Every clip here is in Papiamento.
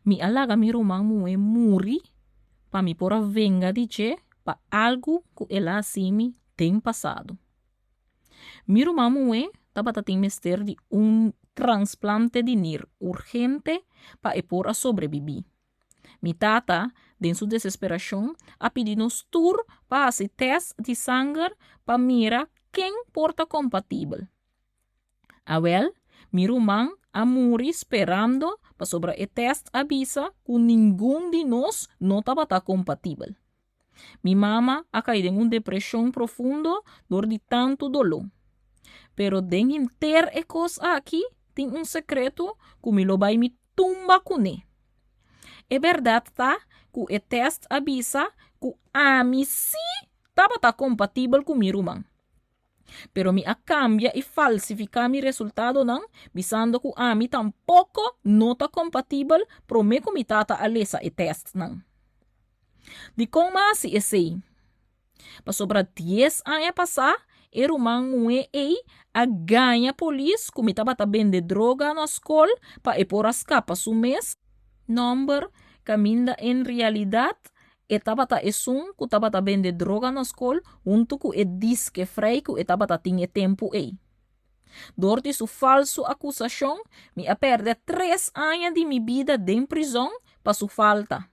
Mi a laga mi ruman muhé muri pa mi por a venga di dje pa algu ku el a hasi mi den pasado. Mi ruman muhé tabata tin mester di un transplante di nir urgente pa e por a sobrebibí. Mi tata, den su desesperashon, a pidi nos tur pa hasi tèst di sanger pa mira ken por ta kompatibel. Awèl, mi ruman a muri sperando pasobra e tèst a bisa ku ningun di nos no tabata kompatibel. Mi mama a kai den un depreshon profundo dor di tantu doló. Pero den henter e kos aki tin un sekreto ku mi lo bai mi tumba kuné. E bèrdat ta ku e tèst a bisa ku ami sí tabata kompatibel ku mi ruman. Pero mi a kambia i falsifiká mi resultadonan bisando ku ami tampoko no ta kompatibel promé ku mi tata a lesa e tèstnan. Dikon mi a hasi esei? Pasobra dies aña pasá e ruman muhé ei a gaña polis ku mi tabata bende droga na skol pa e por a skapa su mes nòmber kaminda en realidat E tabata esun ku tabata bende droga na skol huntu ku e diske frei ku e tabata tin e tempu ei. Dor di su falsu akusashon, mi a pèrdè tres aña di mi bida den prizòn pa su falta.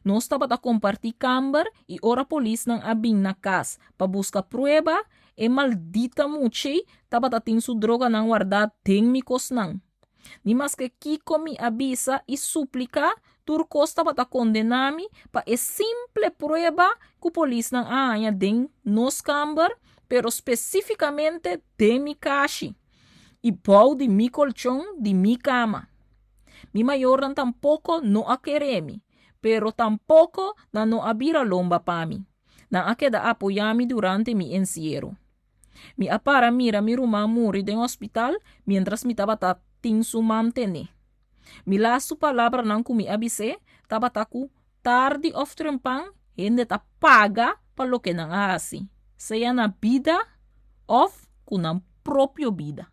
Nos tabata kompartí kamber i ora polisnan a bin na kas pa buska prueba, e maldita muchei tabata tin su droganan wardá den mi kosnan. Ni maske kiko mi a bisa i supliká, tur kos tabata kondená mi pa e simple prueba ku polisnan a haña den nos kamber, pero spesífikamente den mi kashi i bou di mi kolchon di mi kama. Mi mayornan tampoko no a kere mi, pero tampoko nan no a bira lomba pa mi. Nan a keda apoyá mi durante mi ensiero. Mi a para mira mi ruman muri den hospital mientras mi tabata tin su man tene. Mi lastu palabranan ku mi a bis'é tabata ku tardi òf trempan hende ta paga pa loke nan a hasi, sea na bida òf ku nan propio bida.